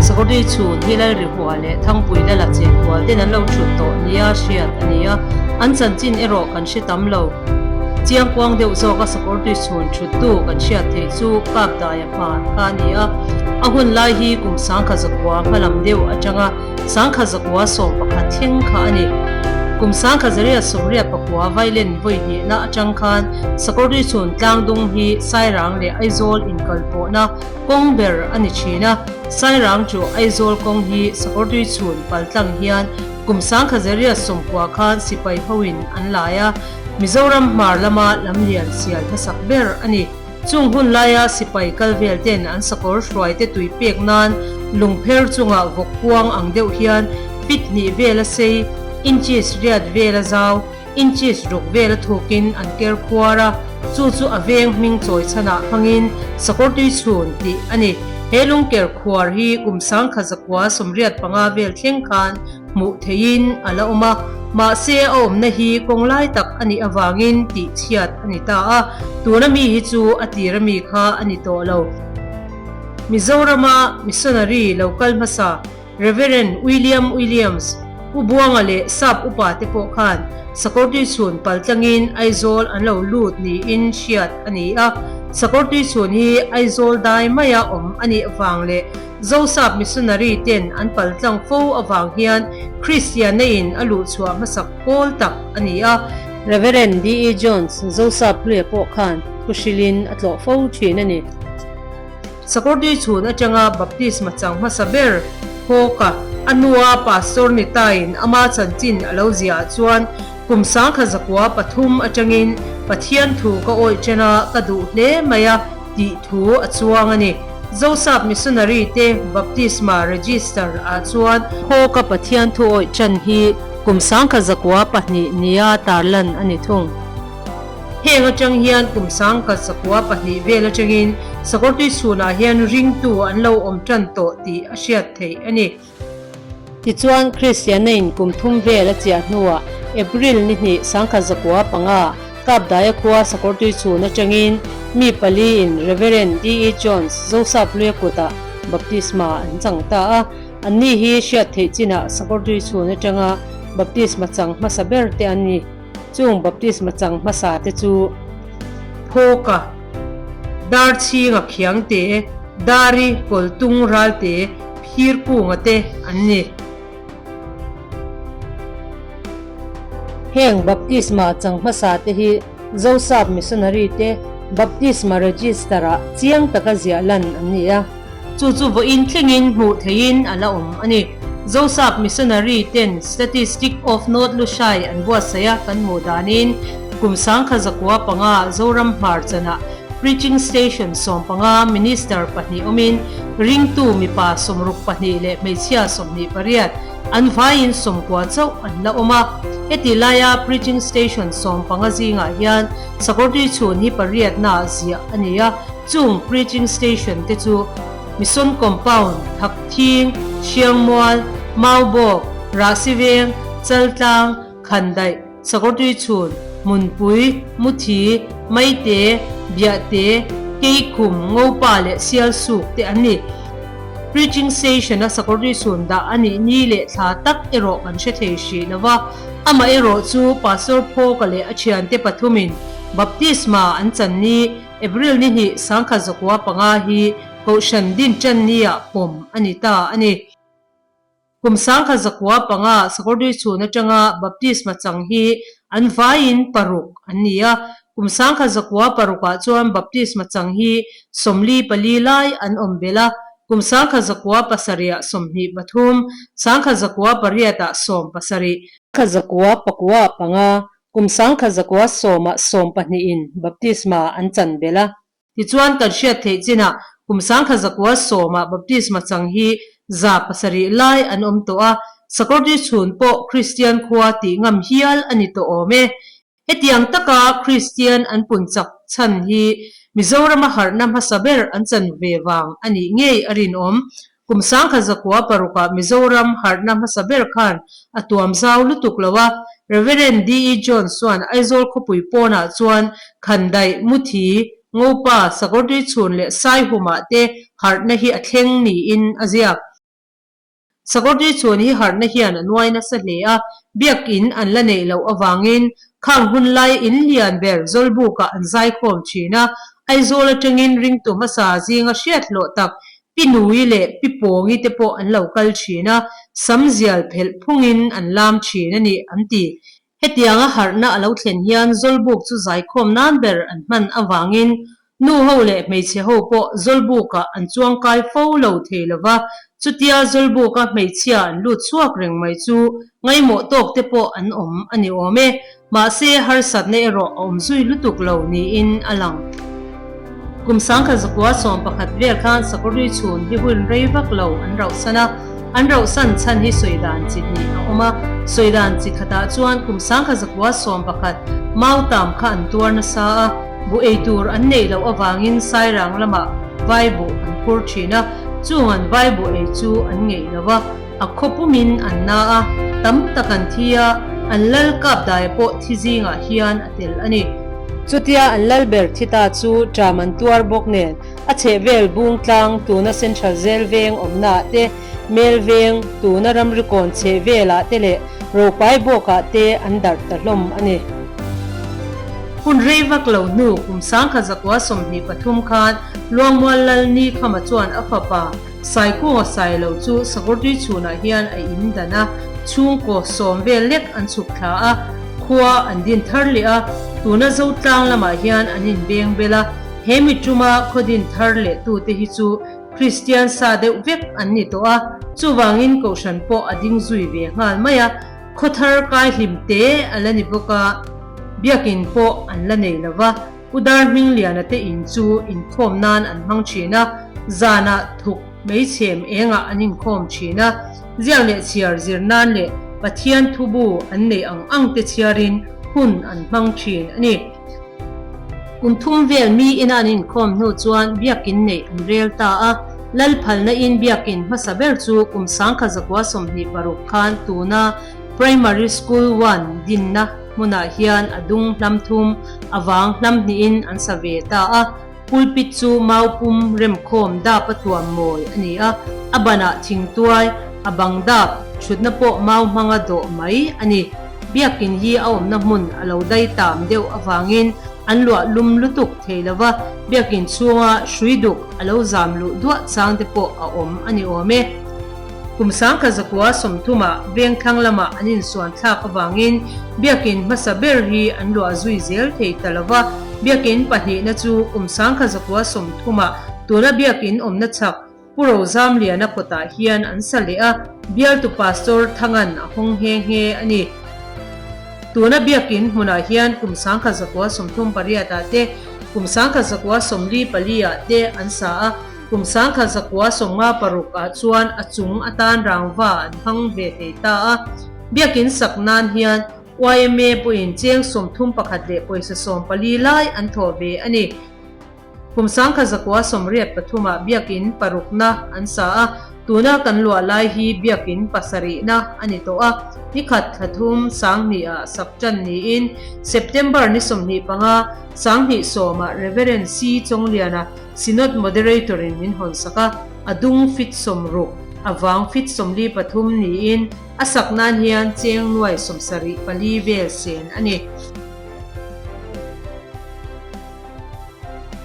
Sakawrtui chhun hi Lalrihua leh Thangpui Lala chenkual ten an lo thut tawh nia hriat a ni a, an chanchin erawh kan hre tam lo. Chiangkuang deuh zawka Sakawrtui chhun thuttu kan hriat theih chu Kapdaia hmar kha a ni a, a hun lai hi kum 1900 hmalam deuh atanga 1911 thleng kha a ni. Kum 1989 Vailen vawi hnihna atang khan Sakawrtui chhun tlangdung hi Sairang leh Aizawl inkalpawhna kawng ber a ni thin a, Sairang chu Aizawl kawng hi Sakawrtui chhun paltlang hian kum 1990 khan sipai hoin an lai a, Mizoram hmar lama lamlian sial hmasak ber a ni. Chung hun laia sipai kal vel ten an sakawr hruai te tui pek nan lungpher chungah vawk kuang ang deuh hian fit hnih vela sei, inches riat vela zau, inches ruk vela thukin an ker khuar a, chu chu a veng hming chawi chhanah hmangin sakawr tui chhun tih a ni. He lungker khuar hi kum 1985 vel thleng khan hmuh theihin a la awm a, mahse a awmna hi kawng lai tak a nih avangin tih chhiat a ni ta a, tuna mi hi chu a tir ami kha a ni tawh lo. Mizorama missionary lo kal hmasa Reverend William Williams, Pu Buanga leh Sap upa te pawh khan Sakawrtui chhun paltlangin Aizawl an lo lut niin hriat a ni a, Sakawrtui chhun hi Aizawl dai maia awm a nih avang leh Zosap missionary ten an paltlang fo avang hian Kristianna in a luhchhuah hmasak pawl tak a ni a. Reverend DE. Jones, Zosap hluia pawh khan thuhrilin a tlawh fo thin a ni. Sakawrtui chhun atanga baptisma chang hmasa ber Hawka, a nua pastor ni tain ama chanchin a lo ziah chuan kum 1903 atangin Pathian thu ka awih chen a, ka duh hle mai a tih thu a chuang a ni. Zosap Missionary te Baptisma Register ah chuan Hawka Pathian thu awih ṭan hi kum 1902 nia tarlan a ni thung. Heng aṭang hian kum 1902 vel aṭangin Sakawrtui chhunah hian ringtu an lo awm ṭan tawh tih a hriat theih a ni. Tichuan, Kristianna in kum thum vel a chiah hnuah April ni hnih 1905 Kapdaia khua Sakawrtui chhun atangin mi pali in Reverend DE. Jones, Zosap Luia kutah baptisma an chang ta a. Anni hi hriat theih chinah Sakawrtui chhun atanga baptisma chang hmasa ber te an ni. Chung baptisma chang hmasa te chu Phawka, Darchhinga Khiangte, Dari Kawltung Ralte, Phirkunga te an ni. Heng baptisma chang hmasa te hi Zosap Missionary te baptisma register ah chiang taka ziah lan an ni a. Chu chu vawiin thlengin hmuh theihin a la awm a ni. Zosap Missionary ten Statistic of North Lushai an buatsaih a kan hmuh danin kum 1905 Zoram hmarchanah Preaching Station 15 Minister pahnih awmin ringtu mipa 62 leh hmeichhia 28 an vaiin 90 chauh an la awm a. Heti laia Preaching Station 15 zingah hian Sakawrtui chhun hi pariatnaah ziah a ni a. Chung Preaching Station te chu Mission Compound, Thakthing, Hriangmual, Maubawk, Rahsiveng, Chaltlang, Khandaih, Sakawrtui chhun, Hmunpui, Muthi, Maite, Biahte, Keikhum, Ngopa leh Sialsuk te an ni. Preaching Station-a Sakawrtui chhun dah a nih ni leh thla tak erawh kan hre thei hrih lo va, amaherawh chu Pastor Phawka leh a thiante pathumin Baptisma an chan ni April ni hnih 1905 hi Kohhran din tan niah pawm a ni ta a ni. Kum 1905 Sakawrdui chhun atanga Baptisma chang hi an vaiin paruk an ni a. Kum 1906 ah chuan Baptisma chang hi 44 lai an awm belh a. Kum 1907 ah 23, 1908 ah 17, 1995 kum 1910 ah 12 in Baptisma an chan belh a. Tichuan kan hriat theih chinah kum 1910 ah baptisma chang hi 700 lai an awm tawh a, Sakawrtui chhun pawh Kristian khua tih ngam hial a ni tawh awm e. Hetiang taka Kristian an pun chak chhan hi Mizorama harhna hmasa ber an chan ve vang a nih ngei a rinawm. Kum 1906 ah Mizoram harhna hmasa ber khan a tuam zau lutuk lo a, Rev. DE Jones chuan Aizawl khawpui pawnah chuan Khandaih, Muthi, Ngopa, Sakawrtuichhun leh Saihumah te harhna hi a thleng niin a ziak. Sakawrtuichhun hi harhna hian a nuai nasa hle a, biakin an la neih loh avangin khang hun laia in lian ber Zawlbukah an zaikhawm thin a, Aizawl atangin ringtu hmasa zinga hriat hlawh tak Pi Nui leh Pi Pawngi te pawh an lo kal thin a, sam zial phelh phungin an lam thin a ni, an ti. Hetianga harhna a lo thlen hian Zawlbuk chu zaikhawm nan ber an hman avangin nu ho leh hmeichhe ho pawh Zawlbukah an chuangkai fo lo thei lo va, chutia Zawlbuka hmeichhia an lut chhuak reng mai chu ngaimawh tawk te pawh an awm a ni awm e. Mahse, harsatna erawh a awm zui lutuk lo niin a lang. Kum 1911 vel khan Sakawrui chhun hi hun rei vak lo an rauhsan a, an rauhsan chhan hi sawi dan chi hnih a awm a. Sawi dan chi khatah chuan kum 1911 Mautam kha an tuar nasa a, buh ei tur an neih loh avangin Sairang lamah vai buh an phur thin a, chung an vai buh ei chu an ngeih lo a. A khaw pumin an na a, tam tak an thi a, an lal kap daia pawh thi zingah hian a tel a ni. Chutia an lal ber thi ta chu ṭam an tuar bawk nen, a chhehvel bung tlang tuna Central Zel veng awmnaah te, Mel veng tuna ramrikawn chhehvelah te leh Ropai bawkah te an darh ta hlawm a ni. Hun rei vak lo hnu kum 1923 khan Luangmual Lal Nikhama chuan a fapa, Saikunga Sailo chu Sakawrtui chhunah hian a in dan a, chhungkaw sawm vel lek an chhuk thla a, khua an din thar leh a, tuna Zotlang lamah hian an inbeng bel a, he mi tuma khaw din thar leh tute hi chu Kristian sa deuh vek an ni tawh a, chuvangin Kohhran pawh a ding zui ve nghal mai a, khaw thar kai hlim te a la ni bawk a, biakin pawh an la nei lo va. Pu Darhmingliana te in chu inkhawm nan an hmang thin a, zanah thuk hmeichhem engah an inkhawm thin a, ziak leh chhiar zir nan leh Pathian thubu an neih ang ang te chhiarin hun an hmang thin a ni. Kum thum vel mi ina an inkhawm hnu chuan biakin neih an rel ta a, Lal phalna in biakin hmasa ber chu kum 1926 khan tuna Primary School One dinna hmunah hian a dung hlam thum a vang hlam hnihin an sa ve ta a, pulpit chu mau pum remkhawm dap a tuam mawi a ni a, a banah thingtuai, a bang dap, thutna pawh mau hmanga dawh mai a ni. Biakin hi a awmna hmun a lo dai tam deuh avangin an luah lum lutuk thei lo va, biakin chhunga hrui duk a lo zam luh duah chang te pawh a awm a ni awm e. Kum 1930 ah vengthlang lamah an insuan thlak avangin biakin hmasa ber hi an luah zui zel thei ta lo va, biakin pahnihna chu kum 1930 ah tuna biakin awmna chhak Pu Rozamliana kawtah hian an sa leh a, bialtu Pastor Thangan a hawng nghe nghe a ni. Tuna biakin hmunah hian kum 1938 ah te, kum 1944 ah te an sa a, Kum 1956 ah chuan a chung atan rangva an hmang ve thei ta a. Biakin sak nan hian yma pawhin cheng 31 leh pawisa 14 lai an thawh ve a ni. Kum 1983 ah biakin parukna an sa a, tuna kan luah lai hi biakin pasarihna a ni tawh a. Nikhat thla thum 2000 ah sak tan niin September ni 25, 2010 ah Reverend C. Chawngliana Synod Moderator in min hawn sak a, a dung fit 60, a vang fit 43 niin a sak nan hian cheng nuai 74 vel sen a ni.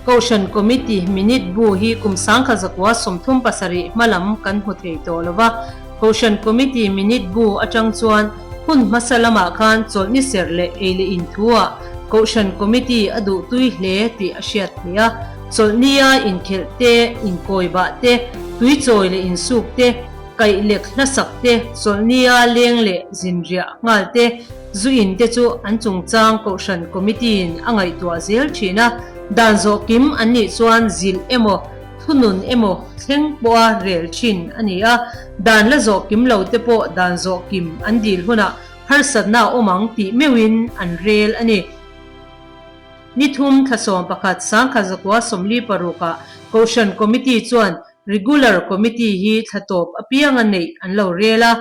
Kohhran Committee minute bu hi kum 1937 hma lam kan hmu thei tawh lo va, Kohhran Committee minute bu atang chuan hun hmasa lamah khan chawlhni ser leh ei leh in thu-ah Kohhran Committee a duh tui hle tih a hriat theih a, chawlhnia inkhelh te, inkawi bah te, tuichawi leh insuk te, kaih lek hlasak te, chawlhnia leng leh zinriah nghal te, zu in te chu an chungchang Kohhran Committee-in a ngaihtuah zel thin a, dan zawh kim an nih chuan zilh emaw, thunun emaw thleng pawha rel thin a ni a, dan la zawh kim lo te pawh dan zawh kim an dil hunah Harsatna a awm ang tih meuhin an rel a ni. Ni thum thla 11 1946 ah Kohhran Committee chuan Regular Committee hi thla tawp apianga neih an lo rel a.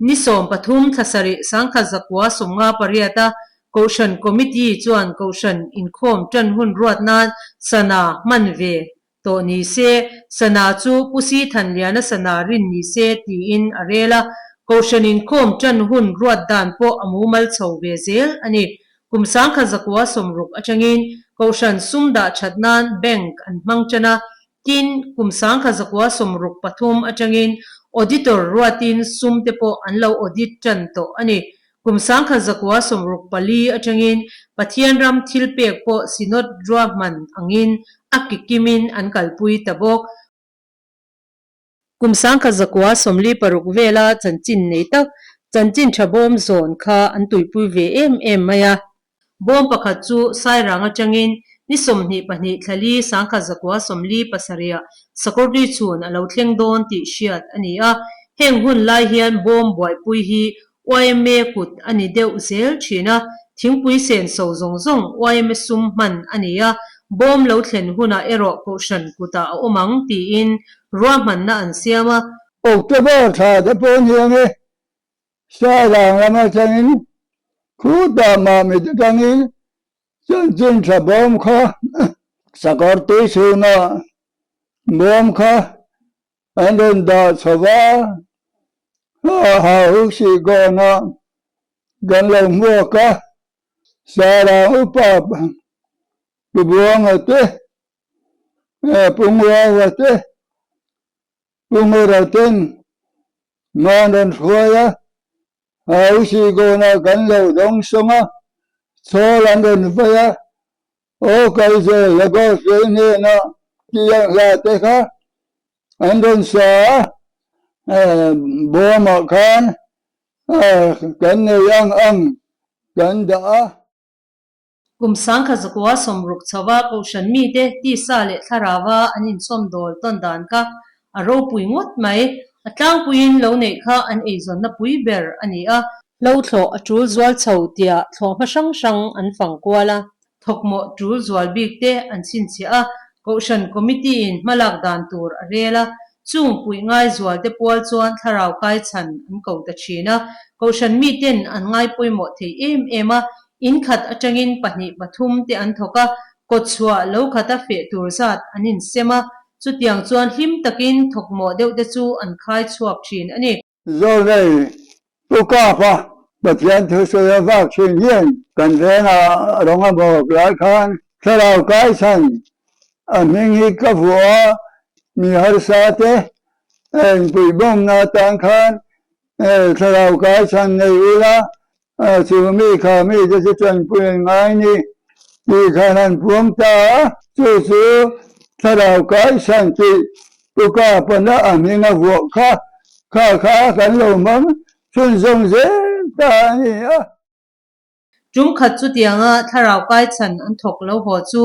Ni 13 thla sarih 1958 a Kohhran Committee chuan Kohhran inkhawm tan hun ruat nan sana hman ve tawh ni se, sana chu Pu Si Thanliana sana rin ni se tiin a rel a. Kohhran inkhawm tan hun ruat dan pawh a mumal chho ve zel a ni. Kum 1960 atangin Kohhran sum dah that nan bank an hmang tan a, Tin, kum 1963 atangin Auditor ruatin sum te pawh an lo audit tan tawh a ni. Kum 1964 atangin Pathian ram thil pek pawh Synod ruahman angin a kikimin an kalpui ta bawk. Kum 1946 vela chanchin nei tak chanchin tha bawm zawn kha an tuipui ve em em mai a. Bawm pakhat chu Sairang atangin ni 22 thlali 1947 Sakawrtui chhun a lo thleng dawn tih hriat a ni a. Heng hun lai hian bawm buaipui hi yma kut a ni deuh zel thin a, thingpui senso zawng zawng yma sum hman a ni a, bawm lo thlen hunah erawh kohhran kutah a awm ang tiin ruahmanna an siam a. October thla te pawn hian e Sairang lam atangin khutah Mamit atangin chanchin tha bawm kha sakawr tui chhunah bawm kha an rawn dah chho va, hau sih kawnah kan lo hmuak a, Sairang upa Pu Buanga te, Pu Nguaua te, Pu Ngura ten man rawn hruai a, Hausigawnah kan lo dawng sawng a, chhawl an rawn vai a, Aw Kaizel Lagos lei hnenah tih ang hla te kha an rawn sa a, bawmah khan kan nei ang ang kan dah a. Kum 1960 chhova Kohhran mite tisa leh thlarauva an inchawm dawl tawn dan kha a ropui ngawt mai. A tlangpuiin lo neih kha an eizawnna pui ber a ni a. Hlo thlawh a tul zual chho tia thlawhhma hrang hrang an fang kual a. Thawkmawh tul zual bik te an chhinchhiah a, Kohhran Committee-in hmalak dan tur a rel a. Chung puih ngai zual te pual chuan thlarau kai chhan an ko ta thin a. Kohhran miten an ngai pawimawh thei em em a, In khat atangin pahnih pathum te an thawk a, kawtchhuah lo khata feh tur zat an insem a, chutiang chuan hlim takin thawkmawh deuh te chu an khai chhuak thin a ni. Zawlnei Pu Kapa Pathian thusawi a vak thin hian kan vengah rawng a bawk lai khan thlarau kaichhan a hming hi ka vuah a, mi harsa te engpuibawmna atan khan Thlarau kai chhan nei ula, chu mi kha mite chu tanpui an ngai ni tih khan an puang ta a, chu chu thlarau kai chhan tih Puka pana a hming a vuah kha, kha kha kan lo hmang chhunzawm zel ta a ni a. Tum khat chutianga thlarau kai chhan an thawk lo haw chu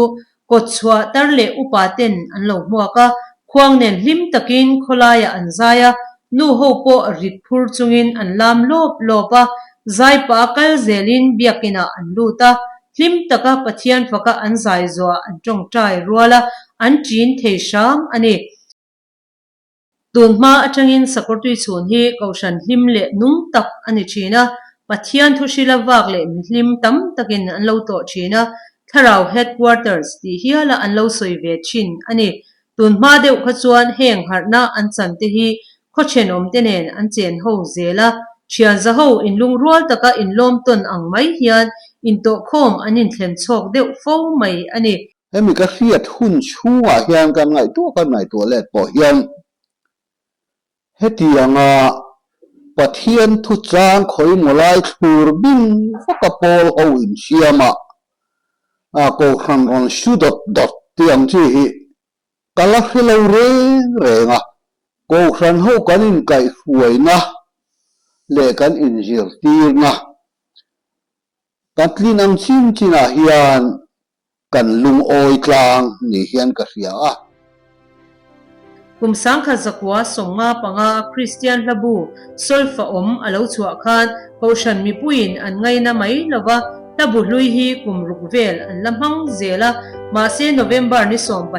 kawtchhuah tar leh upa ten an lo hmuak a, khuang nen hlim takin khawlaiah an zai a, nu ho pawh rit phur chungin an lam lawp lawp a, zai pah a kal zelin biakinah an lut a, hlim taka Pathian faka an zai zuah an tawngtai rual a, an ṭin thei hram a ni. Tun hma atangin Sakawrtui chhun hi Kohhran hlim leh nung tak a ni thin a, Pathian thuhrila vak leh mihlim tam takin an lo tawh thin a, Thlarau Headquarters tih hiala an lo sawi ve thin a ni. Tun hma deuh kha chuan heng harhna an chan te hi khaw thenawmte nen an chen ho zel a, thian za ho inlungrual taka inlawm tawn ang mai hian intawhkhawm an inthlen chhawk deuh fo mai a ni. Hemi ka hriat hun chhungah hian kan ngaihtuah kan ngaihtuah let pawh hian hetianga Pathian thuchang khawimaw lai thlur bing vaka pawl ho insiama Kohhran rawn su dawt dawt tih ang chi hi ka la hre lo reng reng a. Kohhran ho kan inkaihhruaina leh kan inzirtirna kan tlin ang chin chinah hian Kan lungawi tlang ni hian ka hria a. Kum 1995 a Kristian hlabu Solfa awm a lo chhuah khan Kohhran mipuiin an ngaina mai lo va, Hla bu hlui hi kum ruk vel an la hmang zel a, mahse November ni 12,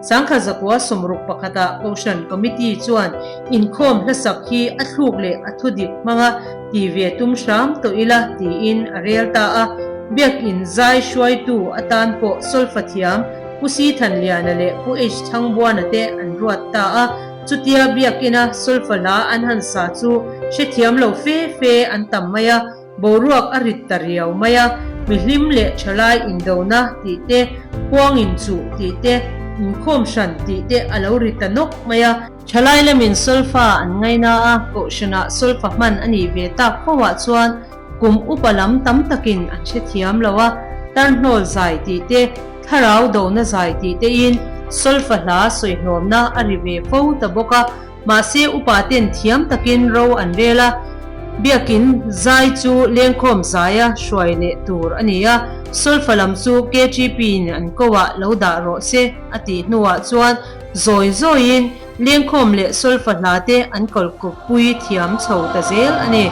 1961 ah Kohhran Committee chuan inkhawm hlasak hi a thluk leh a thudik hmanga ti ve tum hram tawh ila tiin a rel ta a. Biakin zai hruaitu atan pawh solfa thiam Pu Si Thanliana leh Pu H Thangbuana te an ruat ta a. Chutia Biakina solfa hla an han sa chu hrethiam lo fe fe an tam mai a. Boruak a rit ta riau mai a, mihlim leh thalai indona tih te, khuang inchuh tih te, inkhawm hran tih te a lo ri ta nawk mai a. Thalai lamin solfa an ngaina a, kohhranah solfa hman a nih ve tak fo ah chuan kum upa lam tam takin an hrethiam lo a, tarhnawl zai tih te, thlarau dona zai tih tein solfa hla sawihnawmna a ri ve fo ta bawk a. Mahse upa ten thiam takin ro an rel a, Biakin zai chu lengkhawm zaia hruai leh tur a ni a, solfa lam chu KTP in an ko ah lo dah rawh se a tih hnuah chuan zawi zawiin lengkhawm leh solfa hla te an kalkawppui thiam chho ta zel a ni.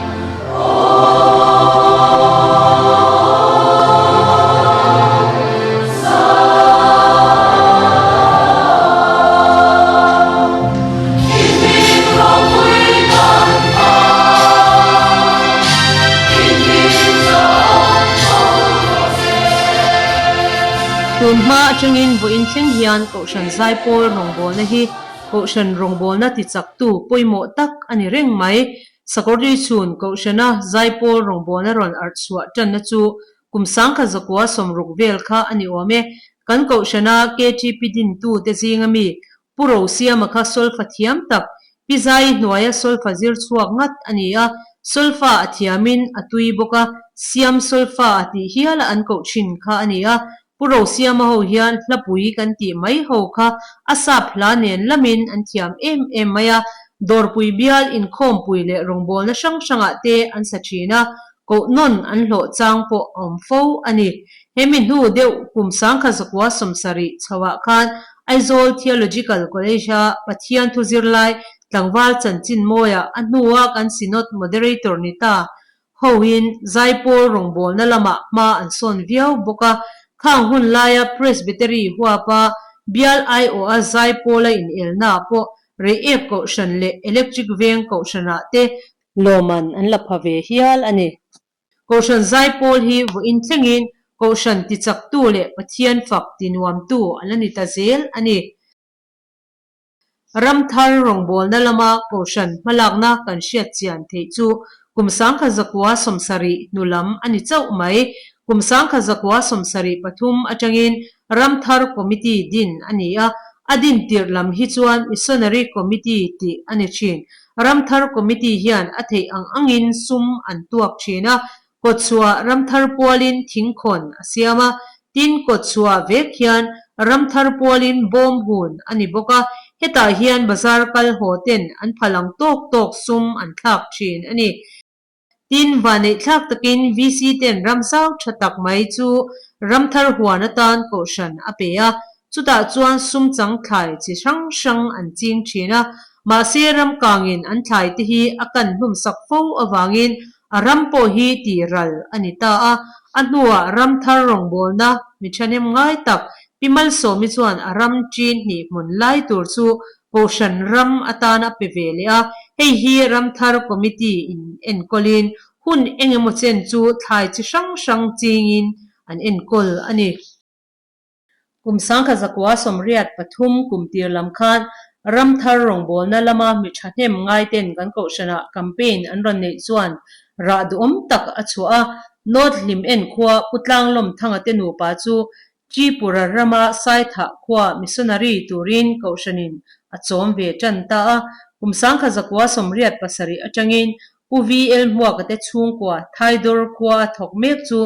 Tun hma atangin vawiin thleng hian Kohhran Zaipawl rawngbawlna hi Kohhran rawngbawlna tichaktu pawimawh tak a ni reng mai. Sakawrtui chhun Kohhrana Zaipawl rawngbawlna rawn arh chhuah tanna chu Kum 1960 vel kha a ni awm e. Kan Kohhrana KTP dintute zinga mi Pu Rosiama kha solfa thiam tak, Pi Zaii hnuaia solfa zir chhuak ngat a ni a, solfa a thiamin a tui bawk a, Siam solfa a tih hiala an koh thin kha a ni a. Pu Rosiama ho hian hlapui kan tih mai ho kha a sap hla nen lamin an thiam em em mai a, dawrpui bial inkhawmpui leh rawngbawlna hrang hrangah te an sa thin a, koh nawn an hlawh chang pawh a awm fo a ni. Hemi hnu deuh kum 1970 chhoah khan Aizawl Theological College-a Pathian thu zirlai tlangval chanchin mawiah a hnua kan Synod Moderator ni ta hoin Zaipawl rawngbawlna lamah hma an sawn viau bawk a. Khang hun laia Presbytery huapa bial aiawha Zaipawla inelnaah pawh Reiek Kohhran leh Electric Veng Kohhranah te Lawman an la pha ve hial a ni. Kohhran Zaipawl hi vawiin thlengin Kohhran tichaktu leh Pathian fak tinuamtu a la ni ta zel a ni. Ramthar rawngbawlna lama Kohhran hmalakna kan hriat chian theih chu kum 1970 hnu lam a ni chauh mai. Kum 1973 atangin Ramthar Committee din a ni a, a din tirh lam hi chuan Missionary Committee tih a ni thin. Ramthar Committee hian a theih ang angin sum an tuak thin a, kawtchhuah Ramthar pualin thingkhawn a siam a, tin kawtchhuah vek hian Ramthar pualin bawm hun a ni bawk a, hetah hian bazar kal haw ten an phal ang tawk tawk sum an thlak thin a ni. Tin, vaneihthlak takin VC ten ram zau tha tak mai chu ramthar huan atan kohhran a pe a, chutah chuan sum chang thlai chi hrang hrang an ching thin a, mahse ram kangin an thlai te hi a kan hlum sak fo avangin a ram pawh hi tih ral a ni ta a, a hnuah ramthar rawngbawlna mi thahnem ngai tak Pi Malsawmi chuan a ram chin hnih hmun lai tur chu Kohhran ram atan a pe ve leh a, hei hi Ramthar Committee in enkawlin hun eng emaw chen chu thlai chi hrang hrang chingin an enkawl a ni. Kum 1983 kum tir lam khan Ramthar rawngbawlna lama mi thahnem ngaiten kan kohhranah campaign an rawn neih chuan rah duhawm tak a chhuah a, North Hlim en khua Pu Tlanglawmthanga te nupa chu Tripura rama Saithah khua missionary turin kohhranin a chawm ve tan ta a. Kum 1987 atangin Pu VL Hmuaka te chhungkua Thaidawr khua a thawk mek chu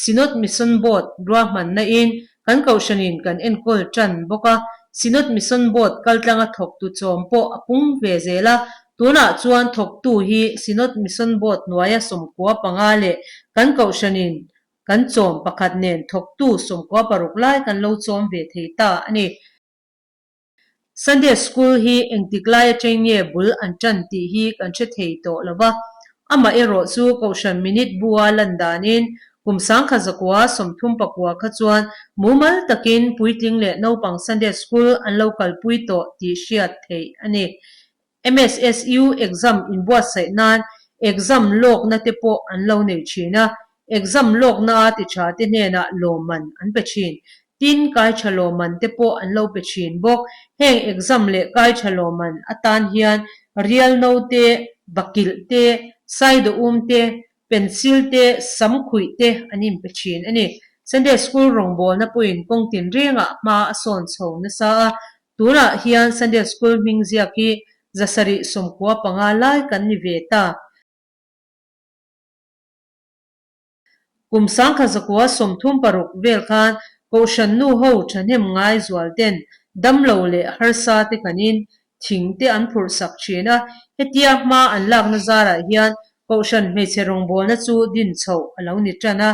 Synod Mission Board ruahmanna in kan kohhranin kan enkawl tan bawk a. Synod Mission Board kaltlanga thawktu chawm pawh a pung ve zel a. Tunah chuan thawktu hi Synod Mission Board hnuaia 15 leh kan kohhranin Kan chawm pakhat nen thawktu 16 lai kan lo chawm ve thei ta a ni. Sunday School hi engtik lai atang nge bul an tan tih hi kan hre thei tawh lo va. Amaherawh chu Kohhran minute bua lan danin. Kum 1939 kha chuan mumal takin puitling leh naupang Sunday School an lo kalpui tawh tih hriat theih a ni. MSSU exam inbuatsaih nan exam lawkna te pawh an lo nei thin a, exam lawkna a ti tha te hnenah lawmman an pe thin. Tin, kai tha lawmman te pawh an lo pe thin bawk. Heng exam leh kai tha lawmman atan hian rial no te, bakilh te, saidaum te, pencil te, sam khuih te an inpe thin a ni. Sunday School rawngbawlna pawhin kawng tinrengah hma a sawn chho nasa a, tunah hian Sunday School hming ziak hi 795 lai kan ni ve ta. Kum 1936 vel khan Kohhran nu ho thahnem ngai zual ten damlo leh harsa te kanin thing te an phurh sak thin a, hetia hma an lakna zarah hian Kohhran hmeichhe rawngbawlna chu din chhoh a lo ni tan a.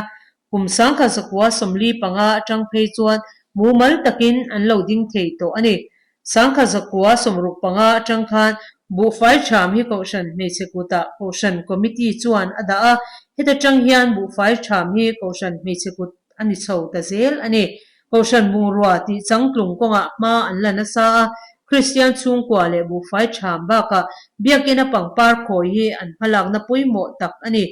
Kum 1945 atang phei chuan mumal takin an lo ding thei tawh a ni. 1965 atang khan buhfai ṭham hi Kohhran hmeichhe kutah Kohhran Committee chuan a dah a, heta tang hian buhfai ṭham hi Kohhran hmeichhe kut a ni chho ta zel a ni. Kohhran bungrua tih changtlung kawngah hma an la nasa a, Kristian chhungkua leh buhfai ṭham bakah Biakina pangpar khawi hi an hmalakna pawimawh tak a ni.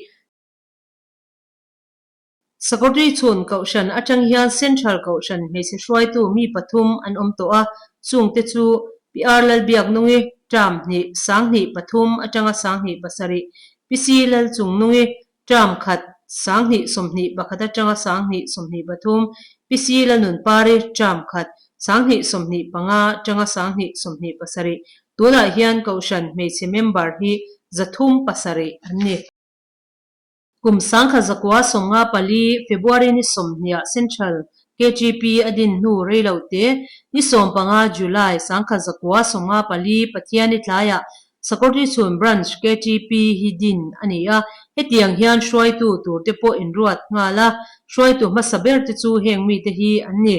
Sakawrtui chhun Kohhran atang hian Central Kohhran hmeichhe hruaitu mi pathum an awm tawh a, chungte chu PR Lalbiaknungi, term hnih, 2003 atanga 2007, PC Lalchungnungi, Term khat, 2021 atanga 2023, PC Lalnunpari, term khat, 2025 atanga 2027, tunah hian Kohhran hmeichhe member hi 307 an ni. Kum 1994 February ni 20 ah Central KTP a din hnu rei lo te, ni 15 July 1994 Pathiani tlaiah Sakawrti chhun Branch KTP hi din a ni a, hetiang hian hruaitu tur te pawh inruat nghal a, hruaitu hmasa ber te chu heng mite hi an ni.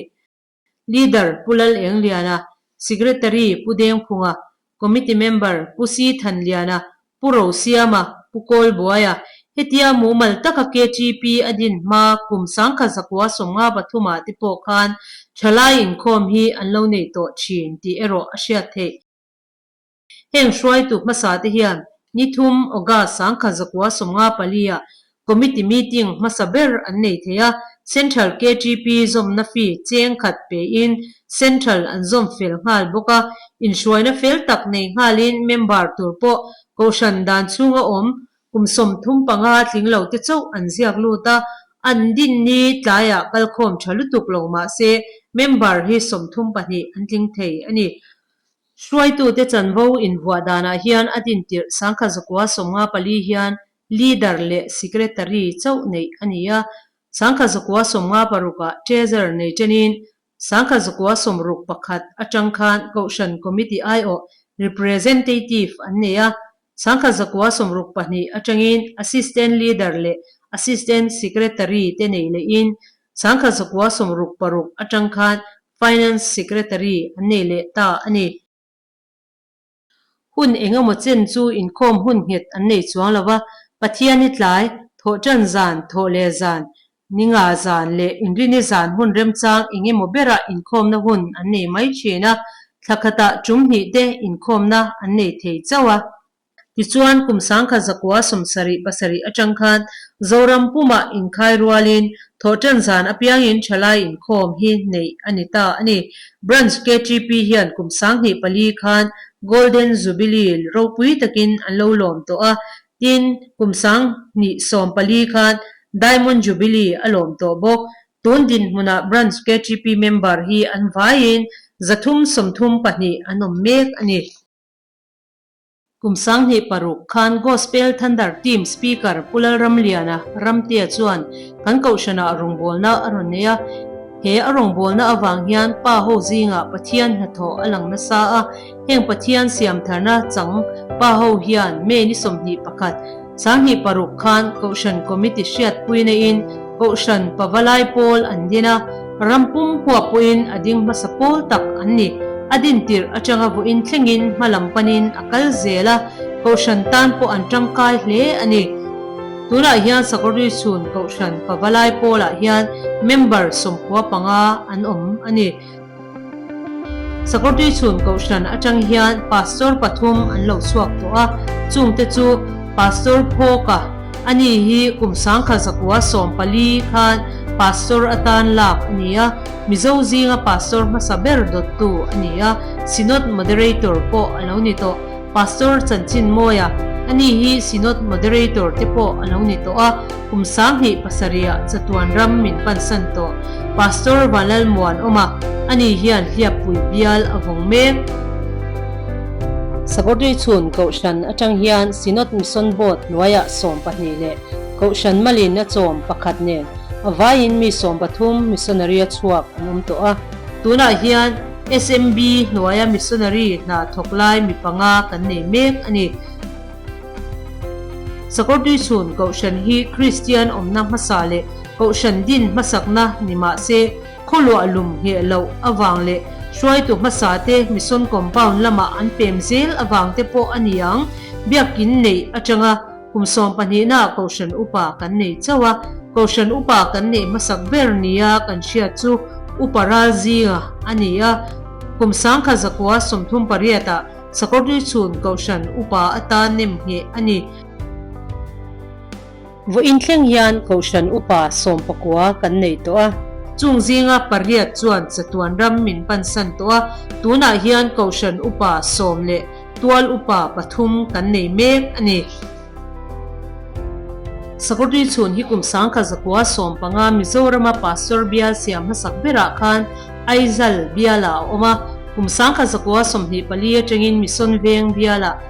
Leader Pu Lal Engliana, Secretary Pu Dengphunga, Committee Member Pu Si Thanliana, Pu Rosiama, Pu Kawlbuaia, hetia mumal taka KTP a din hma kum 1993 ah te pawh khan thalai inkhawm hi an lo nei tawh thin tih erawh a hriat theih. Heng hruaitu hmasa te hian ni thum August 1994 ah Committee meeting hmasa ber an nei thei a, Central KTP zawmna fee cheng khat pein Central an zawm fel nghal bawk a, inhruaina fel tak nei nghalin member tur pawh Kohhran dan chhunga awm kum 35 tling lo te chauh an ziak lut a, an din ni tlaiah kalkhawm tha lutuk lo mahse member hi 32 an tling thei a ni. Hruaitute chanvo invuah danah hian a dintirh 1994 hian Leader leh Secretary chauh neih a ni a, 1996 ah Treasurer nei ṭenin 1961 aṭang khan Kohhran Committee aiawh Representative an nei a, 1962 aṭangin Assistant Leader leh Assistant Secretary te nei lehin 1966 aṭang khan Finance Secretary an nei leh ta a ni. Hun eng emaw chen chu inkhawm hun nghet an nei chuang lo va, Pathiani tlai, thawhṭan zan, thawh leh zan, ni nga zan leh inrini zan hun remchang eng emaw berah inkhawmna hun an nei mai ṭhin a, thla khatah ṭum hnih te inkhawmna an nei thei chauh a. Tichuan, kum 1977 atang khan Zoram pumah inkhai rualin thawhṭan zan apiangin ṭhalai inkhawm hi neih a ni ta a ni. Branch KTP hian kum 2004 khan Golden Jubilee ropui takin an lo lawm tawh a, tin, kum 2014 khan Diamond Jubilee a lawm tawh bawk. Tun dinhmunah Branch KTP member hi an vaiin 332 an awm mek a ni. Kum 2006 khan Gospel Thunder Team Speaker Pu Lalramliana Ramtea chuan kan kohhranah rawngbawlna a rawn nei a. He a rawngbawlna avang hian pa ho zingah Pathian hnathawh a lang nasa a. Heng Pathian siamtharna chang pa ho hian May ni 21, 2006 khan Kohhran Committee hriatpui neiin Kohhran Pavalai Pawl an din a, ram pum huap pawhin a ding hmasa pawl tak an ni. A din tirh atanga vawiin thlengin hma lam panin a kal zel a, Kohhran tan pawh an tangkai hle a ni. Tunah hian Sakawrtuichhun Kohhran Pavalai Pawlah hian member 95 an awm a ni. Sakawrtuichhun Kohhran atang hian Pastor pathum an lo chhuak tawh a, chungte chu Pastor Phawka, ani hi kum 1914 khan Pastor atan lak a ni a, Mizo zinga Pastor hmasa ber dawttu a ni a, Synod Moderator pawh a lo ni tawh. Pastor Chanchinmawia, ani hi Synod Moderator te pawh a lo ni tawh a, kum 2007 ah chatuan ram min pansan tawh. Pastor Vanlalmuanawma, ani hian hliappui bial a vawng mek. Sakawrtuichhun Kohhran atang hian Synod Mission Board hnuaiah 12 leh Kohhran malin a chawm pakhat nen a vaiin mi 13 missionary a chhuak an awm tawh a. Tunah hian SMB hnuaia missionary hna thawk lai mi panga kan nei mek a ni. Sakawrtuichhun Kohhran hi Kristian awmna hmasa leh Kohhran din hmasakna ni mah se, khawluah lum ngheh loh avang leh hruaitu hmasa te mission compound lamah an pem zel avang te pawh a ni ang, biakin neih atanga Kum sawmpahnihnaah Kohhran Upa kan nei chauh a, Kohhran Upa kan neih hmasak ber nia kan hriat chu Upa ral zinga a ni a. Kum 1938ah Sakawrtuichhun Kohhran Upa atan nem ngheh a ni. Vawiin thleng hian Kohhran Upa sawmpakua kan nei tawh a. Chung zinga pariat chuan chatuan ram min pansan tawh a, tunah hian Kohhran Upa sawm leh Tual upa pathum kan nei mek a ni. Sakawrtui chhun hi kum 1915 Mizorama Pastor bial siam hmasak berah khan Aizal bialah a awm a, kum 1924 atangin Mission Veng bialah,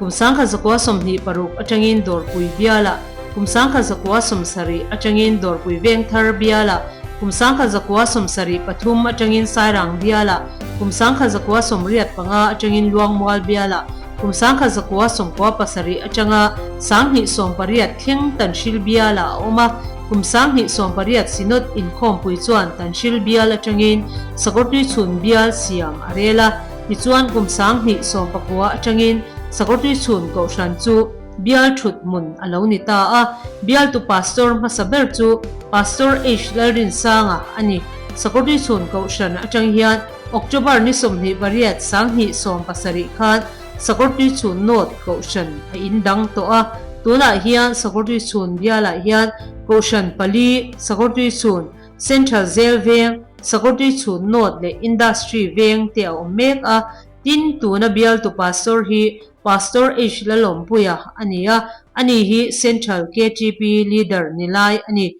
kum 1926 atangin Dawrpui bialah, kum 1970 atangin Dawrpui Vengthar bialah, kum 1973 atangin Sairang bialah, Kum 1985 atangin Luangmual bialah kum 1997 atanga 2018 thleng Tanhril bialah a awm a. Kum 2018 Synod inkhawmpui chuan Tanhril bial atangin Sakawrtuichhun bial siam a rel a. Tichuan kum 2019 atangin Sakawrtuichhun Kohhran chu Bial thut hmun a lo ni ta a, bialtu Pastor hmasa ber chu Pastor H. Lalrinsanga a ni. Sakawrtuichhun Kohhran atang hian October ni 28 2017 khan Sakawrtuichhun North Kohhran a indang tawh a, tunah hian Sakawrtuichhun bialah hian Kohhran pali, Sakawrtuichhun, Central Zel Veng, Sakawrtuichhun North leh Industry Veng te a awm mek a. Tin, tuna bialtu Pastor hi Pastor H. Lalawmpuia a ni a, ani hi Central ktp Leader ni lai a ni.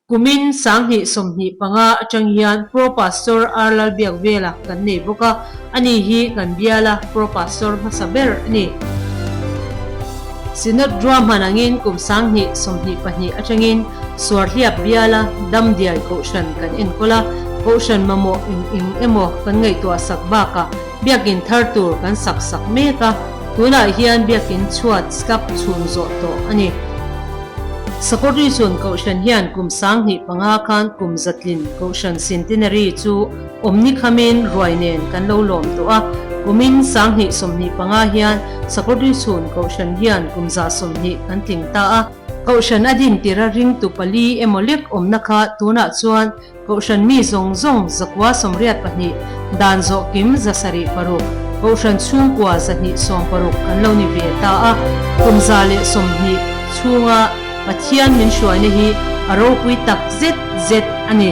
Kumin 2025 atang hian Pro Pastor R. Lalbiakvela kan nei bawk a, ani hi kan biala Pro Pastor hmasa ber a ni. Synod ruahman angin kum 2022 atangin Suarhliap biala Damdiai Kohhran kan enkawl a, Kohhran mamawh eng eng emaw kan ngaihtuah sak bakah Biakin thar tur kan sak sak mek a, tunah hian biakin chhuat slab chhun zawh tawh a ni. Sakawrtuichhun Kohhran hian kum 2005 khan kum zatlin Kohhran Centenary chu awmni khamin ruai nen kan lo lawm tawh a, kumin 2025 hian Sakawrtuichhun Kohhran hian kum 120 kan tling ta a. Kohhran a din tira ringtu pali emaw lek awmna kha tunah chuan Kohhran mi zawng zawng 982, dan zawh kim 76, Kohhran chhungkua 260 kan lo ni ve ta a, kum 120 chhunga Pathian min hruaina hi a ropui tak zet zet a ni.